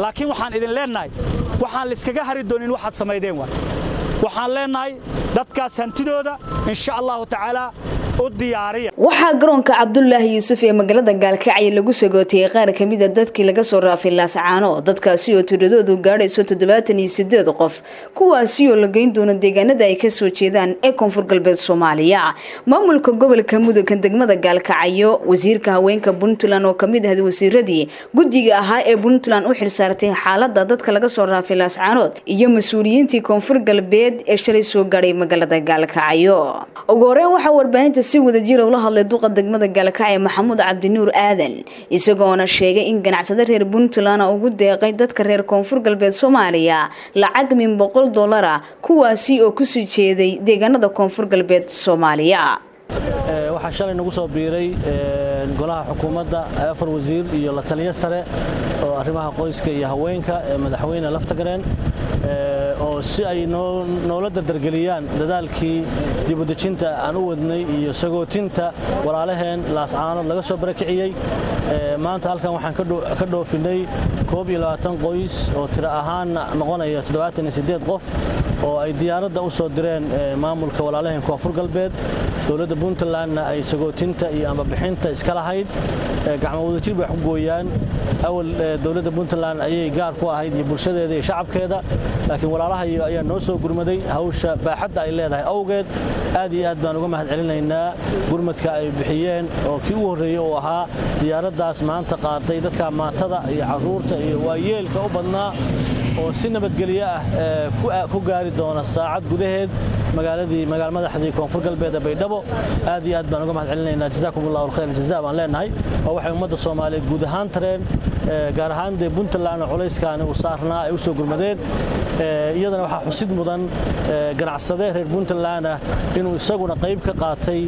Laakiin waxaan idin leennahay, waxaan laiskaga hari doonin waxaad samaydeen. Waay, waxaan leennahay dadkaas hantidooda, insha Allahu tacaala, u diyaariya. Waxaa garoonka Cabdulaahi Yuusuf ee magaalada Gaalkacyo lagu sagootiyey qaar kamida dadkii laga soo raafay Laascaano, dadkaasi oo tiradoodu gaadhayso 78 qof, kuwaasi oo la geyn doono deegaanada ay kasoo jeedaan ee Koonfur Galbeed Soomaaliya. Maamulka gobolka Mudug, degmada Gaalkacyo, wasiirka haweenka Puntland oo kamid ahad wasiiradii guddiga ahaa ee Puntland u xilsaartay xaalada dadka laga soo raafay Laascaanood, iyo mas-uuliyiintii Koonfur Galbeed ee shalay soo gaadhay magaalada Gaalkacyo. Ugu horeyn waxaa warbaahinta si wadajira ula hadlay duqa degmada Gaalkacyo, Maxamuud Cabdinuur Aadan, isagoona sheegay in ganacsado reer Puntland ugu deeqay dadka reer Koonfur Galbeed Soomaaliya lacag min $100, kuwaasi oo kusii jeeday deegaanada Koonfur Galbeed Soomaaliya. Waxaa shalay nagu soo biiray golaha xukuumadda afar wasiir iyo la taliyo sare oo arrimaha qoyska iyo haweenka ee madaxweyne Laftagareen, oo si ay noola dardargeliyaan dadaalkii dibudejinta aan u wadnay iyo sagootinta walaalaheen Laascaanood laga soo barakiciyey. Maanta halkan waxaan ka dhoofinay 21 qoys oo tiro ahaanna noqonaya 78 qof, oo ay diyaaradda u soo direen maamulka walaalaheen Koonfur Galbeed, dowladda Puntlandna ay sagootinta iyo ambabixinta iska lahayd. Gacmo wadajir bay wax ku gooyaan. Awal dowladda Puntland ayay gaar ku ahayd iyo bulshadeeda iyo shacabkeeda, laakiin walaalahayo ayaa noo soo gurmaday hawsha baaxadda ay leedahay awgeed. Aad iyo aad baan uga mahad celinaynaa gurmadka ay bixiyeen, oo kii ugu horreeyey uu ahaa diyaaraddaas maanta qaaday dadka maatada iyo carruurta iyo waayeelka u badnaa, oo si nabadgelyo ah ku gaari doona saacad gudaheed magaaladii, magaal madaxdii Koonfur Galbeed ee Baydhabo. Aad iyo aad baan uga mahad celinaynaa. Jazaakum Allahu alkhayr jazaa baan leenahay. Oo waxay ummadda Soomaaliyeed guud ahaan tareen, gaar ahaan dee Puntland oo culayskaani uu saarnaa ay u soo gurmadeen. Iyadana waxaa xusid mudan ganacsade reer Puntland ah inuu isaguna qayb ka qaatay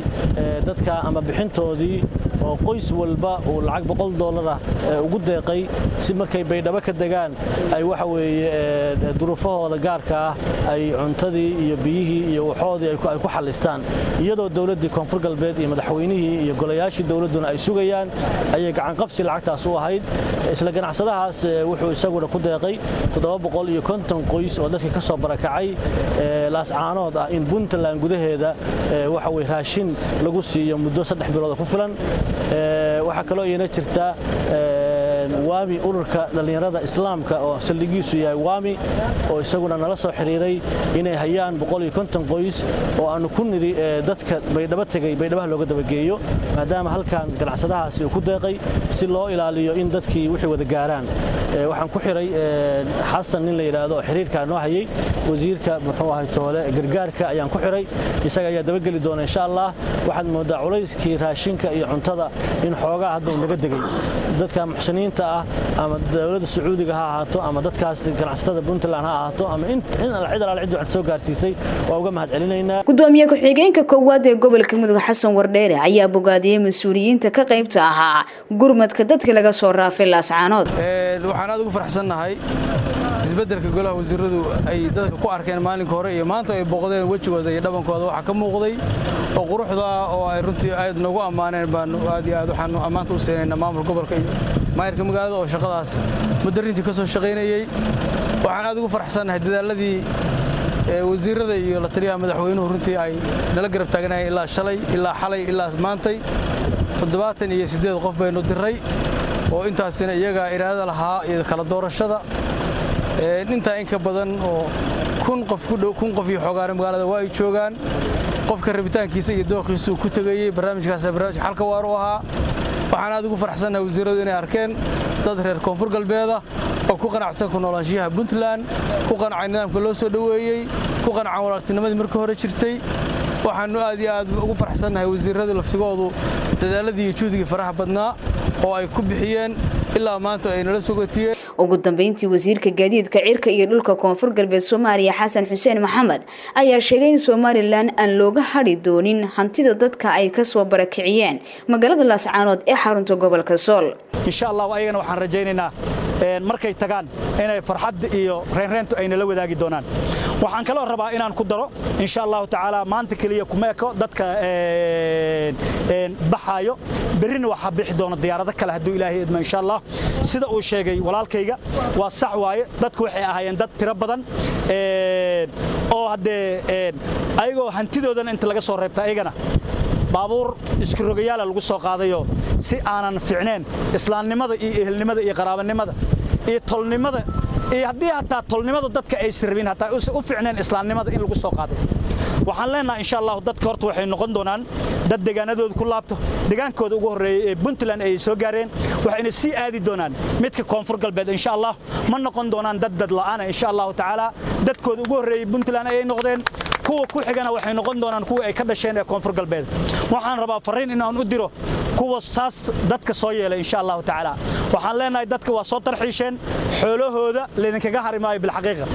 dadka ama bixintoodii, oo qoys walba uu lacag $100 ah ugu deeqay, si markay Baydhabo ka degaan ay waxa weeye duruufahooda gaarka ah ay cuntadii iyo biyihii iyo waxoodii ay ku xallistaan. Iyadoo dowladdii Koonfur Galbeed iyo madaxweynihii iyo golayaashii dowladduna ay sugayaan, ayay gacanqabsi lacagtaas u ahayd. Isla ganacsadahaas wuxuu isaguna ku deeqay 750 qoys oo dadkii ka soo barakacay Laascaanood ah in Puntland gudaheeda waxa weye raashin lagu siiyo muddo 3 bilood ku filan. Waxaa kaloo iyana jirta Waami, ururka dhallinyarada Islaamka oo saldhigiisu yahay Waami, oo isaguna nala soo xiriiray inay hayaan 150 qoys, oo aanu ku nidhi dadka Baydhabo tegey Baydhabaha looga dabageeyo, maadaama halkan ganacsadahaasi uu ku deeqay, si loo ilaaliyo in dadkii wixii wada gaaraan. Waxaan ku xiray Xasan, nin la yidhaahdo oo xiriirkaa noo hayay, wasiirka muxuu ahay toole gargaarka ayaan ku xiray, isaga ayaa dabageli doona, insha Allah. Waxaad moodaa culayskii raashinka iyo cuntada in xoogaa hadda uu naga degay. Dadka muxsiniinta ah, ama dowladda Sacuudiga ha ahaato, ama dadkaas ganacsatada Puntland ha ahaato, ama in cid alaal cid wax soo gaarsiisay, waa uga mahad celinaynaa. Gudoomiye ku-xigeenka koowaad ee gobolka Mudug, Xasan Wardheere, ayaa bogaadiyey mas-uuliyiinta ka qaybta ahaa gurmadka dadka laga soo raafay Laascaanood. Waxaan aad ugu faraxsannahay isbeddelka golaha wasiiradu ay dadka ku arkeen maalinka hore iyo maanta ay booqdeen. Wejigooda iyo dhabankooda waxaa ka muuqday oo quruxda oo ay runtii aad noogu ammaaneen baanu aad iyo aad waxaanu ammaanta u siinaynaa maamulka gobolka iyo maayarka magaalada oo shaqadaas muddarintii ka soo shaqaynayey. Waxaan aad ugu faraxsannahay dadaaladii wasiirada iyo la taliyaha madaxweynuhu runtii ay nala garab taaganayeen ilaa shalay, ilaa xalay, ilaa maantay. 78 qof baynu diray, oo intaasina iyagaa iraada lahaa iyo kala doorashada. Intaa in ka badan oo 1000 qof ku dhow, 1000 qof iyo xoogaana magaalada waa ay joogaan. Qofka rabitaankiisa iyo dooqiisuu ku tegayey. Barnaamijkaas barnaamij xalka waar u ahaa. Waxaan aad ugu faraxsannahay wasiiradu inay arkeen dad reer Koonfur Galbeeda oo ku qanacsan ku noolaanshiyaha Puntland, ku qancay nidaamka loo soo dhoweeyey, ku qancan walaaltinimadii markii hore jirtay. Waxaannu aad iyo aad ugu faraxsannahay wasiiradu laftigoodu dadaaladii iyo juhdigii faraha badnaa oo ay ku bixiyeen ilaa maanta ay nala sugatiyeen. Ugu dambeyntii, wasiirka gaadiidka cirka iyo dhulka Koonfur Galbeed Soomaaliya, Xasan Xuseen Maxamed, ayaa sheegay in Somaliland aan looga hadhi doonin hantida dadka ay kasoo barakiciyeen magaalada Laascaanood ee xarunta gobolka Sool. Insha Allahu, ayagana waxaan rajaynaynaa Markay tagaan inay farxadda iyo reynreyntu ayna la wadaagi doonaan. Waxaan kaloo rabaa inaan ku daro, insha Allahu tacaala, maanta keliya kuma eko dadka baxaayo. Berrina waxaa bixi doona diyaarado kale, hadduu Ilaahay idmo, insha Allah. Sida uu sheegay walaalkayga waa sax waaye. Dadku waxay ahaayeen dad tiro badan oo haddee ayagoo hantidoodana inta laga soo reebta, ayagana baabuur isku rogayaala lagu soo qaadayoo si aanan fiicneen islaamnimada iyo ehelnimada iyo qaraabanimada iyo tolnimada, iyo haddii hataa tolnimadu dadka aysan rabin, hataa u fiicneen islaamnimada in lagu soo qaaday. Waxaan leenahay, insha Allah, dadka horta waxay noqon doonaan dad deegaanadooda ku laabto. Deegaankooda ugu horreeyay ee Puntland ay soo gaareen, waxayna sii aadi doonaan midka Koonfur Galbeed, insha Allah. Ma noqon doonaan dad dad la'aan, insha Allahu tacaala. Dadkooda ugu horreeyay Puntland ayay noqdeen, kuwa ku xigana waxay noqon doonaan kuwa ay ka dhasheen ee Koonfur Galbeed. Waxaan rabaa fariin inaan u diro kuwa saas dadka soo yeelay, insha Allahu tacaala. Waxaan leenahay, dadka waa soo tarxiisheen, xoolahooda laydinkaga hari maayo. Bilxaqiiqa,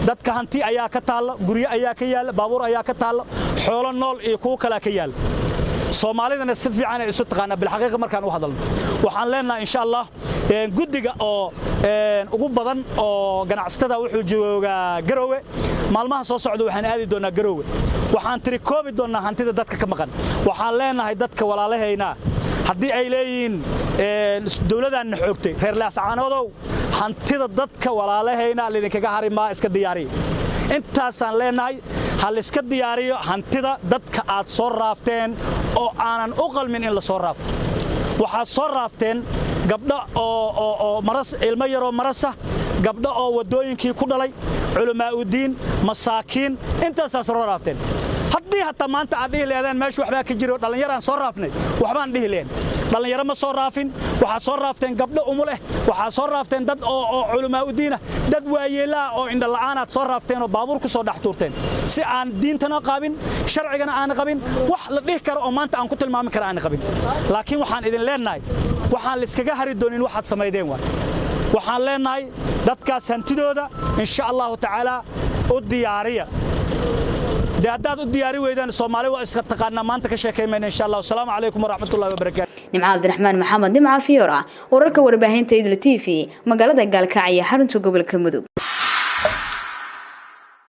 dadka hanti ayaa ka taalla, guryo ayaa ka yaalla, baabuur ayaa ka taalla, xoolo nool iyo kuwo kalaa ka yaalla. Soomaalidana si fiican ay isu taqaanaa, bilxaqiiqa markaan u hadalno. Waxaan leenahay, insha Allah, guddiga oo ugu badan oo ganacsatada wuxuu joogaa Garowe. Maalmaha soo socda waxaan aadi doonaa Garowe, waxaan tiri koobi doonaa hantida dadka ka maqan. Waxaan leenahay dadka walaalahayna, haddii ay leeyihiin dowladaanna xoogtay, reer Laascaanoodow, hantida dadka walaalahayna laydinkaga hari maa, iska diyaariya. Intaasaan leenahay, ha layska diyaariyo hantida dadka aad soo raafteen oo aanan u qalmin in la soo raafo. Waxaad soo raafteen gabdho oo maras, ilmo yaroo marasa, gabdho oo waddooyinkii ku dhalay, culamaa'udiin, masaakiin, intaasaa soo raafteen. Haddii hataa maanta aad dhihi leedeen meesha waxbaa ka jiro, dhallinyaraan soo raafnay, waxbaan dhihi leen. Dhallinyaro ma soo raafin. Waxaad soo raafteen gabdho umul eh, waxaad soo raafteen dad oo culamaa'udiinah, dad waayeelaha oo indhala'aanaad soo raafteen oo baabuur ku soo dhex tuurteen si aan diintana qabin, sharcigana aan qabin, wax la dhihi karo oo maanta aan ku tilmaami kara aan qabin. Laakiin waxaan idin leenahay, waxaan layskaga hari doonin waxaad samaydeen waay. Waxaan leenahay, dadkaas hantidooda, insha Allahu tacaala, u diyaariya. Dee haddaad u diyaari weydaan, Soomaali waa iska taqaanaa. Maanta ka sheekay mayna, insha Allah. Asalaamu calaykum waraxmatullahi wabarakaatu. Nimco Cabdiraxmaan Maxamed, Nimca Fiyoora, wararka warbaahinta Idla TV, magaalada Gaalkacyo, xarunta gobolka Mudug.